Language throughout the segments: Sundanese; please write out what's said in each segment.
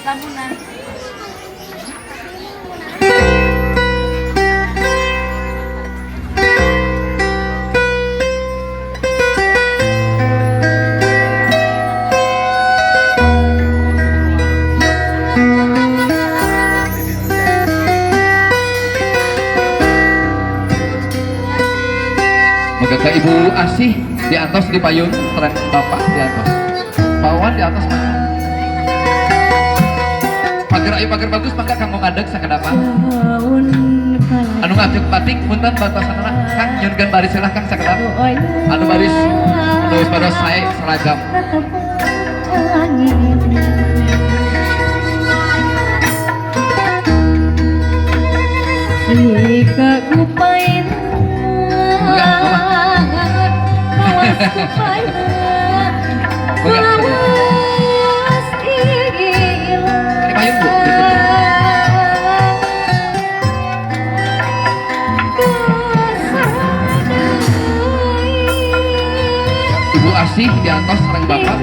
Lamunan. Maka ke Ibu Asih di atas di payun, terang Bapak di atas. Pawan di atas mana? Pagar ayu pagar bagus mangga kanggo ngadeg sakedapa. Anu ngajeng batik punten batasanana Kang nyunkeun baris heula Kang sakedap. Anu baris anu pada sae seragam. Ini payung Bu. Ibu Asih di atas sareng Bapak.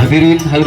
Hadirin